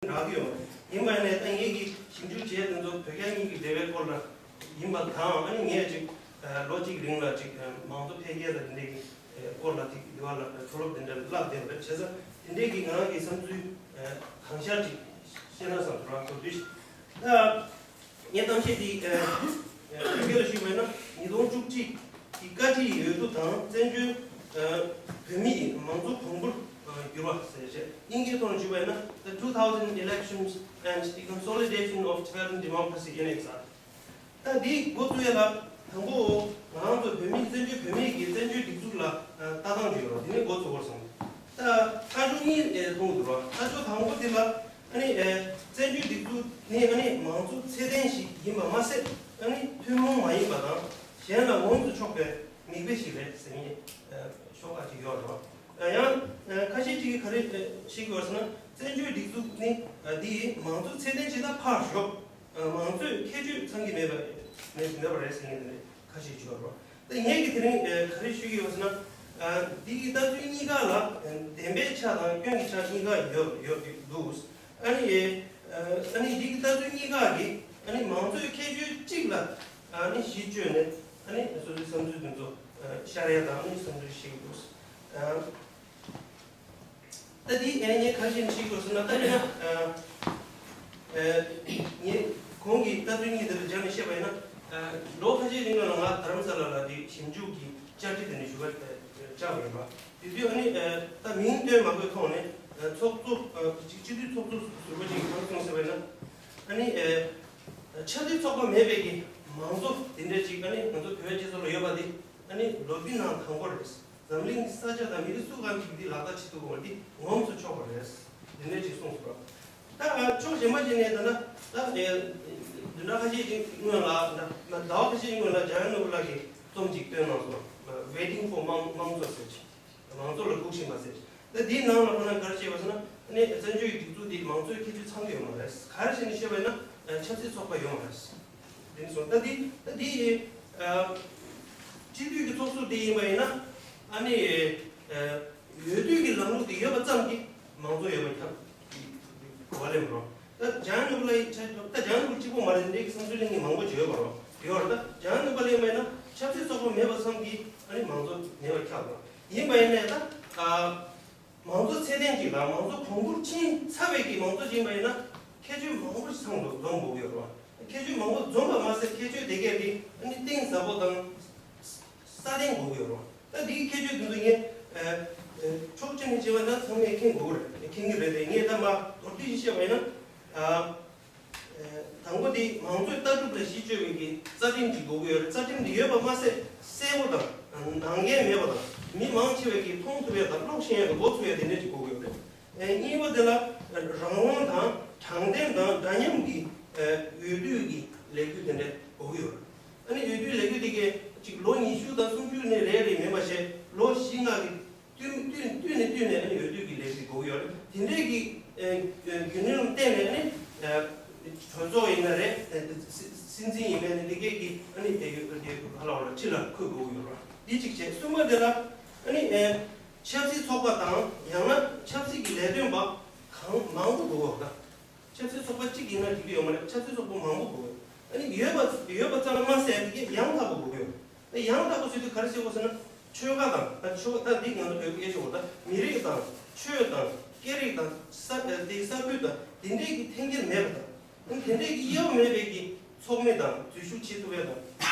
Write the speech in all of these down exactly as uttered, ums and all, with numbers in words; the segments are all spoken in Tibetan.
རག་གི་ཡོད་མ་རེད། ཡིན་པ་ཡིན་ནའི་ད་ངེད་ཀྱིས་ཞིབ་འཇུག་བྱས་དེ་ཚོ་བོད་རྒྱ་གཉིས་ཀྱི་འབྲེལ་བའི་སྐོར་ལ་ཡིན་པ་དང་། ཨ་ནི་ངས་ཅིག་ལོ་གཅིག་རིང་ལ་ཅིག་མང་གཙོ་འཕེལ་རྒྱས་དང་དེ་འདྲའི་གི་སྐོར་ལ་ཅིག་འདི་བ་ལ་མཐོ་སློབ་དེ་འདྲ་ལ་བསླབ་བསྡད་པ་རེད། བྱས་ཙང་དེ་འདྲའི་གི་ང་རང་གི་བསམ་ཚུལ་གང་ཤར་ཅིག་བཤད་ན་བསམ་འདུག་ར། གོ་དུས་ད། ངས་གཏམ་བཤད་འདི་ཨ་བོད་སྐད་ལ་ཞུས་པ་ཡིན་ན། ཉིས་སྟོང་བཅུ་གཅིག་གི་བཀའ་ཁྲིའི་འོས་བསྡུ་དང་བཙན་བྱོལ་ཨ་བོད་མིའི་མང་གཙོ་གོང་བུར་ཨ་གྱུར་བ་ཟེར་བྱས། དབྱིན་སྐད་ཐོག་ནས་ཞུས་པ་ཡིན་ན། The two thousand elections and the consolidation of Tibetan democracy in exile. ད་འདི་འགོ་བཙུགས་ཡ་ལ་དང་པོ་ང་རང་ཚོ་བོད་མི་བཙན་བྱོལ་བོད་མི་གི་བཙན་བྱོལ་སྒྲིག་འཛུགས་ལ་ཨ་ལྟ་སྟངས་ཅིག་ཡོད་རེད། དེ་ནས་འགོ་བཙུགས་དགོས་སོང་། ད་ལྟ་ཕྱོགས་གཉིས་ཨེ་མཐོང་གི་འདུག་ར། ལྟ་ཕྱོགས་དང་པོ་དེ་ལ། ཨ་ནི་ཨེ་བཙན་བྱོལ་སྒྲིག་འཛུགས་ནི་ཨ་ནི་མང་གཙོ་ཚད་ལྡན་ཞིག་ཡིན་པ་མ་ཟད། ཨ་ནི་ཐུན་མོང་མ་ཡིན་པ་དང་གཞན་ལ་ངོམས་སུ་ཆོག་པའི་མིག་དཔེ་ཞིག་རེད་ཟེར་མཁན་ཨེ་ཤོག་ཁག་ཅིག་ཡོད་རེད། ཨ་ཡང་ཨེ་ཁ་ཤས་ཅིག་གིས་ག་རེ་ཨེ་བཤད་ཀྱི་ཡོད་ཟེར་ན། བཙན་བྱོལ་སྒྲིག་འཛུགས་ནི་ཨ་འདི་མང་གཙོ་ཚད་ལྡན་ཇི་ལྟར་ཕར་ཞོག་ཨ་མང་གཙོའི་ཁྱད་ཆོས་ཚང་གི་མེད་པ་མེད་མེད་པ་རེད་ཟེར་མཁན་དེ་འདྲ་ཁ་ཤས་ཅིག་ཡོད་རེད། ད་ངས་ཀྱི་དེ་རིང་ཨ་ག་རེ་ཞུ་གི་ཡོད་ཟེར་ན། ཨ་འདི་གི་ལྟ་ཚུལ་གཉིས་ཀ་ལ་ཨ་བདེན་པའི་ཆ་དང་སྐྱོན་གྱི་ཆ་གཉིས་ཀ་ཡོད་ཡོད་ཀྱི་འདུག་ཨ་ནི་ཨ་ཨ་ནི་འདི་གི་ལྟ་ཚུལ་གཉིས་ཀ་གིས་ཨ་ནི་མང་གཙོའི་ཁྱད་ཆོས་གཅིག་ལ་ཨ་ནི་གཞི་བཅོལ་ནས་ཨ་ནི་སོ་སོའི་བསམ་ཚུལ་དེ་ཚོ་ཨ་ཤར་ཡ་དང་། ཨ་ནི་བསམ་ཚུལ་བཤད་ཀྱི་འདུག་ཨ། ད་འདི་ཨེ་ངས་ག་རེ་བྱས་ནས་བཤད་ཀྱི་ཡོད་ཟེར་ན། ད་ཡིན་ན་ཨ་ཨ་ངས་གོང་གི་ལྟ་ཚུལ་གཉིས་དེ་ལ་སྦྱར་ནས་བཤད་པ་ཡིན་ན། ཨ་ལོ་ཁ་ཤས་རིང་ལ་ང་དྷ་རམ་ས་ལ་ལ་འདི་ཞིབ་འཇུག་གི་བཅར་འདྲི་དེ་འདྲ་ཞུ་བར་བཅར་བ་ཡིན་པ། དེ་དུས་ཨ་ནི་ཨ་ད་མིང་བཏོན་མ་དགོས་ཐོག་ནས་ཨ་ཚོགས་གཙོ་ཨ་སྤྱི་འཐུས་ཚོགས་གཙོ་ཟུར་པ་ཅིག་གིས་གང་གསུངས་ཟེར་བ་ཡིན་ན། ཨ་ནི་ཨ་ཆབ་སྲིད་ཚོགས་པ་མེད་པའི་གི་མང་གཙོ་དེ་འདྲ་ཅིག་ཨ་ནི་ང་ཚོ་བོད་པའི་སྤྱི་ཚོགས་ལ་ཡོད་པ་དེ་ཨ་ནི་ལོ་རྒྱུས་ནང་དང་པོ་རེད། འཛམ་གླིང་གི་ས་ཆ་དང་མི་རིགས་སུ་གང་ཅིག་འདི་ལག་བསྟར་བྱེད་ཐུབ་པ་འདི་ངོམས་སུ་ཆོག་པ་རེད། འདི་འདྲ་ཅིག་གསུངས་སོང་། ད་ཕྱོགས་གཞན་པ་ཅིག་ནས་ད་ལྟ་ད་ཨེ་བདུན་ཕྲག་ཁ་ཤས་ཅིག་སྔོན་ལ། ད་ཟླ་བ་ཁ་ཤས་ཅིག་སྔོན་ལ་ཇ་ཡ་ནུ་པུ་ལ་གིས་རྩོམ་ཅིག་བཏོན་གནང་སོང་། Waiting for མང་མང་གཙོ་ཟེར་ཅིག་མང་གཙོ་ལ་སྒུག་བཞིན་པ་ཟེར། ད་འདིའི་ནང་ལ་ཁོ་ན་ག་རེ་བཤད་པ་ཟེར་ན། ཨ་ནི་བཙན་བྱོལ་སྒྲིག་འཛུགས་འདི་མང་གཙོའི་ཁྱད་ཆོས་ཚང་གི་ཡོད་མ་རེད། ག་རེ་བྱས་ནས་བཤད་པ་ཡིན་ན། ཆབ་སྲིད་ཚོགས་པ་ཡོད་མ་རེད། དེ་ནས་སོང་། ད་འདི་ད་འདི་ཨ་སྤྱི་འཐུས་ཀྱི་ཚོགས་ཟུར་འདི་ཡིན་པ་ཡིན་ན། ཨ་ནི་ཨ་འོས་བསྡུ་གི་ལམ་ལུགས་འདི་ཡོད་པ་ཙམ་གྱིས་མང་གཙོ་ཡོད་པ་ཁྱབ་གོ་བ་ལེན་རོགས། ད་ཇ་ཡ་ནུ་པུ་ལ་ཡི་ཆ་ད་ཇ་ཡ་ནུ་པུ་གཅིག་པོ་མ་རེད། འདི་འདྲའི་གི་བསམ་ཚུལ་གླེང་མཁན་མང་པོ་ཅིག་ཡོད་པ་རོགས་ཡོད་རེད། ད་ཇ་ཡ་ནུ་པུ་ལ་ཡིན་པ་ཡིན་ན་ཆབ་སྲིད་ཚོགས་པ་མེད་པ་ཙམ་གྱིས་ཨ་ནི་མང་གཙོ་མེད་པ་ཁྱབ་རོགས། ཡིན་པ་ཡིན་ནའི་ད་ཨ་མང་གཙོ་ཚད་ལྡན་ཅིག་དང་མང་གཙོ་གོང་བུར་ཕྱིན་ཚར་བའི་གི་མང་གཙོ་ཅིག་ཡིན་པ་ཡིན་ན་ཁྱད་ཆོས་མང་པོ་ཞིག་ཚང་དུ་འཛོམས་དགོས་ཀྱི་ཡོད་རེད་བ། ཁྱད་ཆོས་མང་པོ་འཛོམས་པ་མ་ཟད་ཁྱད་ཆོས་དེ་གས་དེ་ཨ་ནི་གཏིང་ཟབ་པོ་དང་སྲ་བརྟན་དགོས་ཀྱི་ཡོད་རེད་བ། ད་འདིའི་ཁྱད་ཆོས་དེ་ཚོ་ངས་ཨ་ཨ་ཕྱོགས་གཅིག་ནས་བྱས་པ་ན་ཚང་མས་མཁྱེན་དགོས་ཀྱི་རེད། མཁྱེན་གྱི་རེད་དེ། ངས་ད་མ་མདོར་བསྡུས་ཤིག་བཤད་པ་ཡིན་ན། ཨ། དང་པོ་དེ་མང་གཙོའི་ལྟ་གྲུབ་ལ་གཞི་བཅོལ་བའི་གི་རྩ་ཁྲིམས་ཅིག་དགོས་ཀྱི་ཡོད་རེད། རྩ་ཁྲིམས་དེ་ཡོད་པ་མ་ཟད་གསལ་པོ་དང་ནག་འགེལ་མེད་པ་དང་། མི་མང་ཆེ་བས་ཀྱིས་མཐོང་ཐུབ་ཡ་དང་ཀློག་ཤེས་ཡ་དང་གོ་ཚུགས་ཡ་དེ་འདྲ་ཅིག་དགོས་ཀྱི་ཡོད་རེད། ཨ་གཉིས་པ་དེ་ལ་རང་དབང་དང་དྲང་བདེན་དང་འདྲ་མཉམ་གྱི་ཨ་འོས་བསྡུ་གི་ལས་འགུལ་དེ་འདྲ་དགོས་ཀྱི་ཡོད་རེད། ཨ་ནི་འོས་བསྡུའི་ལས་འགུལ་དེ་གས་ཅིག་ལོ་ཉི་ཤུ་དང་སུམ་ཅུ་ནས་རེ་རེ་མིན་པ་བྱས་ལོ་བཞི་ལྔ་གི་བསྟུད་བསྟུད་བསྟུད་ནས་བསྟུད་ནས་ཨ་ནི་འོས་བསྡུ་གི་ལས་འགུལ་དགོས་ཀྱི་ཡོད་རེད། དེ་འདྲའི་གི་ཨ་ཨ་རྒྱུན་རིང་བསྟན་ནས་ཨ་ནི་ཨ་གྲོས་ཚོགས་ཡིན་ན་རེད། ཨ་སྲིད་སྲིད་འཛིན་ཡིན་ནའི་འདི་གས་ཀྱི་ཨ་ནི་ཨ་ཡོད་ཨ་ཡོད་ཧ་ལ་བ་ལ་ཁྲི་ལ་འཁོད་དགོས་ཀྱི་ཡོད་རེད། འདི་གཅིག་བྱས། གསུམ་པ་དེ་ལ་ཨ་ནི་ཨ་ཆབ་སྲིད་ཚོགས་པ་དང་ཡང་ན་ཆབ་སྲིད་ཀྱི་ལས་དོན་པ་གང་མང་པོ་དགོས་ཀྱི་ཡོད་རེད། ཆབ་སྲིད་ཚོགས་པ་གཅིག་ཡིན་ན་འགྲིག་གི་ཡོད་མ་རེད། ཆབ་སྲིད་ཚོགས་པ་མང་པོ་དགོས། ཨ་ནི་ཡོད་པ་ཡོད་པ་ཙམ་མ་ཟད་དེ་གས་ཡང་དག་པོ་དགོས་ཀྱི་ཡོད། ད་ཡང་དག་པོ་ཟེར་དུས་ག་རེ་ཟེར་དགོས་ཟེར་ན། ཆོལ་ཁ་དང་། ད་ཆོལ་ཁ་ད་འདི་ང་ཚོ་བོད་སྐད་ཆོ་གོ། ད་མི་རིགས་དང་ཆོས་དང་སྐད་རིགས་དང་ས་ཨ་དེ་ས་ཁུལ་དང་དེ་འདྲས་ཀྱི་འཐེན་འཁྱེར་མེད་པ་དང་། ཨ་ནི་དེ་འདྲས་ཀྱི་དབྱེ་བ་མེད་པའི་གི་ཚོགས་མི་དང་འཛུལ་ཞུགས་བྱེད་ཐུབ་ཡ་དང་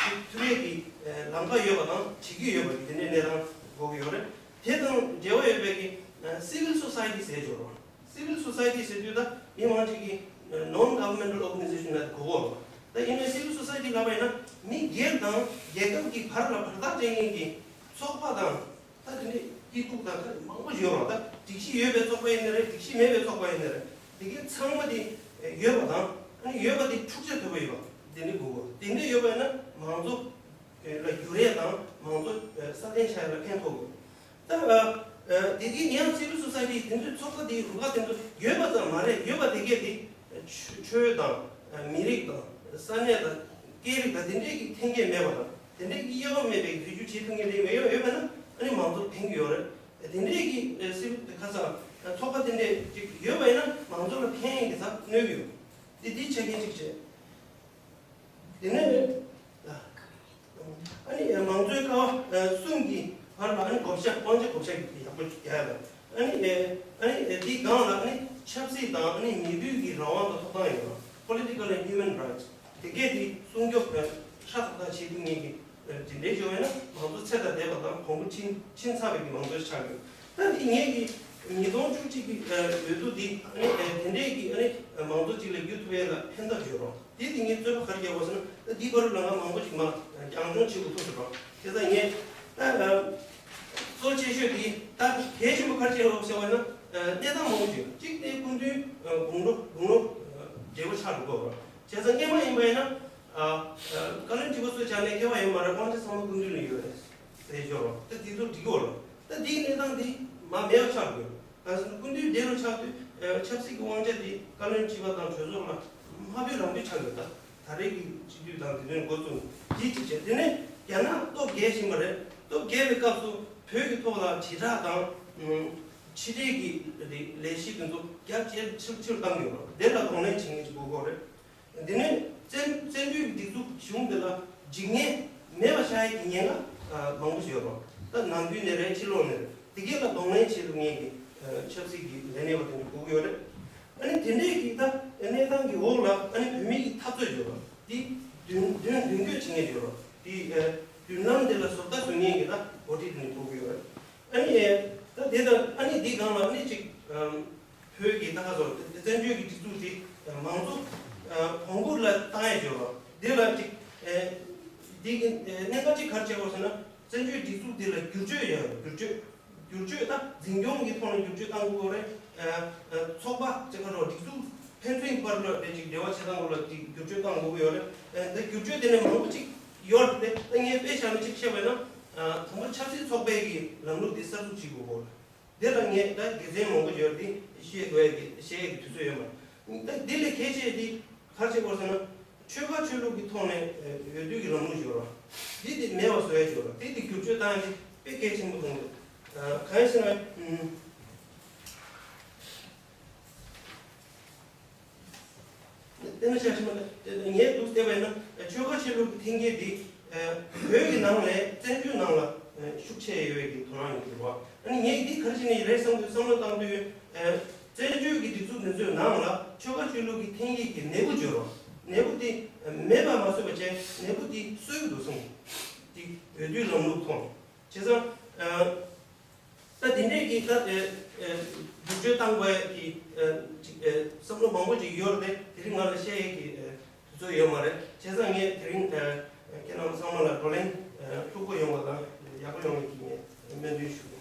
ཐུབ་ཡ་གི་ཨ་ལམ་ཁ་ཡོད་པ་དང་བྱེད་ཀྱི་ཡོད་པ་གི་དེ་འདྲས་གནས་སྟངས་དགོས་ཀྱི་ཡོད་རེད། དེ་དང་འབྲེལ་བ་ཡོད་པའི་གི་ཨ་civil society ཟེར་ཆོག་རོགས། Civil society ཟེར་དུས་ད་མི་མང་ཅིག་གིས་non governmental organization ལ་གོ་གོ། ད་ཡིན་ནའི་civil society ལབ་པ་ཡིན་ན་མི་སྒེར་དང་རྒྱལ་ཁབ་ཀྱི་བར་ལ་བར་ཐག་བཅད་མཁན་གྱི་ཚོགས་པ་དང་། ད་དེ་འདྲའི་སྐྱིད་སྡུག་དང་ཁ་མང་པོ་ཡོད་རོགས། ད་སྒྲིག་གཞི་ཡོད་པའི་ཚོགས་པ་ཡིན་ན་རེད། སྒྲིག་གཞི་མེད་པའི་ཚོགས་པ་ཡིན་ན་རེད། དེ་གའི་ཚང་མ་དེ་ཡོད་པ་དང་། ཨ་ནི་ཡོད་པ་དེ་འཁྲུག་ཆ་དོད་པོ་ཡོད་པ་དེ་འདྲའི་དགོས་གོ། དེ་འདྲའི་ཡོད་པ་ཡིན་ན་མང་གཙོ་ལ་འགྱུར་ཡས་དང་མང་གཙོ་སྲ་བརྟན་ཆགས་ཡས་ལ་ཕན་ཐོགས་དགོས། ད་ཨ་ཨ་དེ་གའི་ཡང་civil society དེ་ཚོའི་ཚོགས་པ་དེའི་རུ་ཁག་དེ་ཚོ་ཡོད་པ་ཙམ་མ་རེད། ཡོད་པ་དེ་གས་དེ་ཆོས་ཆོས་དང་ཨ་མི་རིགས་དང་ས་གནས་དང་སྐད་རིགས་དང་དེ་འདྲའི་གི་འཐེན་འཁྱེར་མེད་པ་དང་། དེ་འདྲའི་གི་དབྱེ་བ་མེད་པའི་འཛུལ་ཞུགས་བྱེད་ཐུབ་མཁན་དེ་ཡོད་ཡོད་པ་ན་ཨ་ནི་མང་གཙོ་ཕན་གི་ཡོད་རེད། དེ་འདྲའི་གི་ཨ་civil ཁ་སང་ ཚོགས་པ་དེ་འདྲས་ཅིག་ཡོད་པ་ཡིན་ན་མང་ཚོགས་ལ་ཕན་ཡོན་གྱི་ཚབ་གནོད་ཀྱི་ཡོད། འདི་འདི་ཆ་རྐྱེན་གཅིག་བྱས། དེ་ནས་ཨ་ནི་མང་གཙོའི་ཀ་བ་གསུམ་གྱི་བར་ལ་ཨ་ནི་བགོ་བཤའ་དབང་ཆ་བགོ་བཤའ་ཡག་པོ་རྒྱག་ཡ་ལ་ཨ་ནི་ཨ་ནི་འདིའི་སྒང་ལ་ཨ་ནི་ཆབ་སྲིད་དང་ཨ་ནི་མི་བུད་ཀྱི་རང་དབང་དང་ཐོབ་ཐང་ཡོད་པ། Political and Human Rights། དེ་གས་དེ་སྲུང་སྐྱོབ་ཧྲ་ཐག་ཐག་བྱེད་ཐུབ་མཁན་གྱི་དེ་འདྲའི་ཞུ་བ་ཡིན་ན་མང་གཙོ་ཚད་དང་ལྡན་པ་དང་གོང་བུ་ཕྱིན་ཕྱིན་ཚར་བའི་གི་མང་གཙོ་ཞིག་ཆགས་ཡོད། ད་འདི་ངེད་ཀྱི་ཉིས་སྟོང་བཅུ་གཅིག་གི་འོས་བསྡུ་འདི་ཨ་ནི་དེ་འདྲའི་གི་ཨ་ནི་མང་གཙོ་ཅིག་ལ་བསྒྱུར་ཐུབ་ཡས་ལ་ཕན་ཐབས་ཡོད་རོགས། དེ་དེ་ངས་རྩོད་པ་ག་རེ་རྒྱག་པ་ཟེར་ན་ད་འདི་བར་ལ་ང་མང་པོ་ཞིག་མ་རྒྱང་མཐོང་བྱེད་དགོས་ཐུག་སོང་རོགས། དེ་ད་ངས་ད་གཙོ་ཆེ་ཤོས་དེ་ད་གལ་ཆེན་པོ་ག་རེ་བྱེད་རོགས་ཟེར་བ་ན་གནས་སྟངས་མང་པོ་ཞིག་གཅིག་དེ་སྐུ་མདུན་དགུང་ལོ་དགུང་ལོ་བགྲེས་པོ་ཆགས་འགྲོ་གི་རོགས། བྱས་ཙང་སྔས་མ་ཡིན་པ་ཡིན་ན། ཨ། ཨ། བཀའ་བློན་ཁྲི་པ་སུ་ཆགས་ནས་སྐལ་བ་ཡོད་མ་རེད། དབང་ཆ་ཚང་མ་སྐུ་མདུན་ལ་ཡོད་རེད་ཟེར་ཆོག་རོགས། ད་དེ་ཚོ་འགྲིག་གི་ཡོད་རོགས། ད་དེའི་གནས་སྟངས་འདི་མ་མེད་པ་ཆགས་དགོས། གང་ཟེར་ན་སྐུ་མདུན་བགྲེས་ལ་ཆགས་དུས་ཆབ་སྲིད་ཀྱི་དབང་ཆ་དེ་བཀའ་བློན་ཁྲི་པ་དང་གྲོས་ཚོགས་ལ་མ་ཕུལ་རང་ཕུལ་ཆགས་ཡོད། ད་ད་རེས་ཀྱི་སྤྱི་འཐུས་དང་དེ་ཚོས་འགོ་བཙུགས་ནས་དེ་གཅིག་བྱས། དེ་ནས་རྒྱ་ནག་སྟོབས་རྒྱས་བཞིན་པ་རེད། སྟོབས་རྒྱས་པའི་སྐབས་སུ་བོད་ཀྱི་ཐོག་ལ་དྲིལ་བསྒྲགས་དང་། ཕྱི་འབྲེལ་གྱི་ལས་གཞི་དེ་ཚོ་རྒྱ་ཆེར་ཆེར་ཆེར་བཏང་ཡོད་རེད། དེ་ལ་གདོང་ལེན་བྱེད་མཁན་ཅིག་དགོས་ཀྱི་རེད། འདི་ནས་བཙན་བཙན་བྱོལ་གྱི་སྒྲིག་འཛུགས་གཞུང་འདི་ལ་འཇིགས་ཉེན་མེད་པ་ཆགས་ཡས་ཀྱི་ཉེན་ཁ་མང་པོ་ཞིག་ཡོད་རེད། ད་ནང་ཁུལ་ནས་རེད། ཕྱི་ལོགས་ནས་རེད། དེ་གས་ལ་གདོང་ལེན་བྱེད་ཐུབ་མཁན་གྱི་ཆབ་སྲིད་ཀྱི་ལས་སྣེ་བ་དེ་འདྲ་དགོས་ཀྱི་ཡོད་རེད། ཨ་ནི་དེ་འདྲས་ཀྱི་ད་གནས་སྟངས་ཀྱི་འོག་ལ་ཨ་ནི་བོད་མི་གི་འཐབ་རྩོད་ཡོད་རེད། དེ་མདུན་མདུན་མདུན་སྐྱོད་བྱེད་མཁན་ཡོད་རེད། དེ་མདུན་ལམ་དེ་ལ་བཟོ་ལྟ་བཟོ་མཁན་གྱི་ད་འགོ་ཁྲིད་དེ་འདྲ་དགོས་ཀྱི་ཡོད་རེད། ཨ་ནི་ད་དེ་ད་ཨ་ནི་དེའི་སྒང་ལ་ཨ་ནི་ཅིག་བོད་ཀྱི་ད་ག་ཚོད་བཙན་བྱོལ་གྱི་སྒྲིག་འཛུགས་དེ་མང་གཙོ་གོང་བུ་ལ་བཏང་ཡས་ཡོད་རེད། དེ་ལ་ཅིག་དེ་གི་གནད་འགག་ཅིག་ག་རེ་བྱས་པ་ཟེར་ན་བཙན་བྱོལ་སྒྲིག་འཛུགས་དེ་ལ་བསྒྱུར་བཅོས་ཡོད་རེད། བསྒྱུར་བཅོས་བསྒྱུར་བཅོས་ད་འཛིན་སྐྱོང་གི་ཐོག་ནས་བསྒྱུར་བཅོས་བཏང་དགོས་རེད། ཚོགས་པ་ཅིག་ག་རེ་སྒྲིག་འཛུགས་ཕན་ཚུན་བར་ལ་དེ་ཅིག་འབྲེལ་བ་བྱེད་སྟངས་སྐོར་ལ་ཅིག་བསྒྱུར་བཅོས་བཏང་དགོས་ཀྱི་ཡོད་རེད། ད་བསྒྱུར་བཅོས་དེ་ནས་མང་པོ་ཅིག་ཡོད་རེད། ད་ངས་དཔེ་བཞག་ན་ཅིག་བཤད་པ་ཡིན་ན་དང་པོ་ཆབ་སྲིད་ཚོགས་པའི་གི་ལམ་ལུགས་དེ་གསར་འཛུགས་བྱེད་དགོས་ཀྱི་ཡོད་རེད། དེ་ལ་ངས་ད་དགེ་མཚན་མང་པོ་ཡོད་དེ་བཤད་དགོས་ཀྱི་བཤད་ཡག་གི་དུས་ཚོད་ཡོད་མ་རེད། ད་དེ་ལས་གལ་ཆེ་དེ་ག་རེ་བྱེད་དགོས་ཟེར་ན་ཆོལ་ཁ་ཆོས་ལུགས་ཀྱི་ཐོག་ནས་འོས་བསྡུ་གི་ལམ་ལུགས་ཡོད་རེད། དེ་དེ་མེད་པ་བཟོ་ཡག་ཡོད་རེད། དེ་དེ་བསྒྱུར་བཅོས་བཏང་ཡག་དེ་དཔེ་གལ་ཆེན་པོ་མཐོང་འདུག་གང་ཡིན་ཟེར་ན། དེ་ནི་ཆ་ཤས་མ་ངས་འདུག་བལྟས་པ་ཡིན་ན་ཆོལ་ཁ་ཆོས་ལུགས་ཀྱི་འཐེན་འཁྱེར་འདི་བོད་ཀྱི་ནང་ལས་བཙན་བྱོལ་ནང་ལ་ཤུགས་ཆེ་ཡོད་པའི་གི་དོ་སྣང་ཡོང་གི་འདུག་ཨ་ནི་ངས་འདི་ག་རེ་བྱས་ནས་རེད་བསམ་དུས་བསམ་བློ་བཏང་དུས་བཙན་བྱོལ་གྱི་སྒྲིག་འཛུགས་འདི་ཚོའི་ནང་ལ་ཆོལ་ཁ་ཆོས་ལུགས་ཀྱི་འཐེན་འཁྱེར་གྱི་ནད་འབུ་འབྱོར་བ་ནད་འབུ་འདི་མེད་པ་མ་བཟོས་པ་བྱས་ནད་འབུ་འདི་གསོ་གི་འདུག་བསམ་གི་འདི་འོས་བསྡུའི་ལམ་ལུགས་ཐོག་བྱས་ཙང་། ད་དེ་འདྲས་ཀྱི་ད་ཨེ་ཨེ་བསྒྱུར་བཅོས་བཏང་དགོས་ཀྱི་ཨེ་ཅིག་ཨེ་བསམ་བློ་མང་པོ་ཅིག་ཡོད་རེད། དེ་རིང་ང་ལ་བཤད་ཡས་ཀྱི་ཨེ་དུས་ཚོད་ཡོད་མ་རེད། བྱས་ཙང་ངས་དེ་རིང་ཨེ་ཁྱེད་རྣམ་ཚང་མ་ལ་བགྲོ་གླེང་ཨེ་ལྷུག་པོ་ཡོང་བ་དང་ཡག་པོ་ཡོང་བའི་གི་ངས་སྨོན་འདུན་ཞུ་གི།